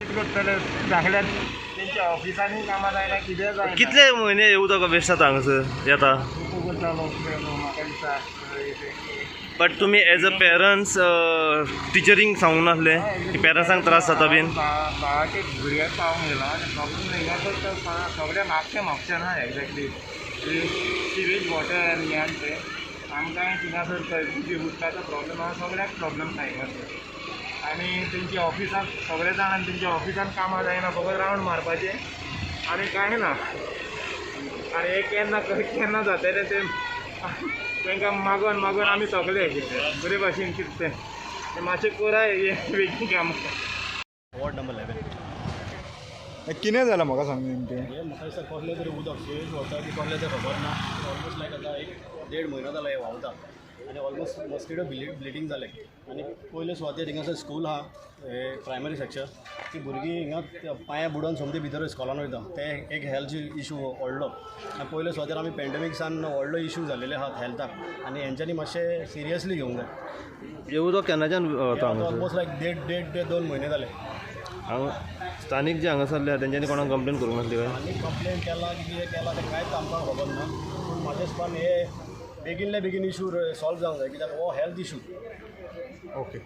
करतले दाखल्यात तेंच्या ऑफिसांनी कामां जायना, कितें जायना. कितले म्हयने उदक वेस्ट जाता हांगासर येता? खूब जालो म्हाका दिसता. बट तुमी एज अ पेरंट्स टिचरींक सांगूंक नासलें की पेरंट्सांक त्रास जाता बीन? भावाचे भुरग्याक पावोंक गेला आनी प्रॉब्लम हिंगा सगळ्या म्हापशें म्हापशें ना एग्जॅक्टली सिवेज वॉटर आनी हें आनी तें आमकांय थिंगासर उदकाचो प्रॉब्लम आहा, सगळ्याक प्रॉब्लम आहा हिंगासर. आनी तेंच्या ऑफिसांत सगळे जाण आनी तेंच्या ऑफिसांत कामां जायना, फकत रावंड मारपाचें आनी कांय ना. आनी हे केन्ना केन्ना जातलें तें तांकां मागोन मागोन आमी सगळे कितें बरे भाशेन कितें तें मातशें कराय हें बेगीन काम. Ward number 11. कितें जालां म्हाका सांग नेमकें? हे म्हाका दिसता कसलें तरी उदक सिवेज वता की कसलें तें खबर ना. ऑलमोस्ट लायक आतां एक देड म्हयनो जाला हें व्हांवता आनी ऑलमोस्ट मॉस्किटो ब्लिडींग जालें. आनी पयले सुवातेर हिंगासर स्कूल आहा, हे प्रायमरी सेक्शन, ती भुरगीं हिंगा पांयां बुडोवन सोमती भितर स्कॉलान वयता, तें एक हेल्थ इशू व्हडलो. आनी पयले सुवातेर आमी पेंडेमिक्सान व्हडलो इशू जाल्लेले आहात हेल्थाक आनी हेंच्यांनी मातशें सिरियसली घेवंक जाय. हें उदक केन्नाच्यान वता हांगासर? ऑलमोस्ट लायक देड देड ते 2 म्हयने जाले. हांगा स्थानीक जे हांगासरले आहा तेंच्यांनी कोणाक कंप्लेन करूंक नासली काय? आनी कंप्लेन केला की कितें केलां तें कांयच आमकां खबर ना, पूण म्हाज्या हिसपान हे बेगीनल्या बेगीन इशू सॉल्व जावंक जाय कित्याक हो हेल्थ इशू. ओके.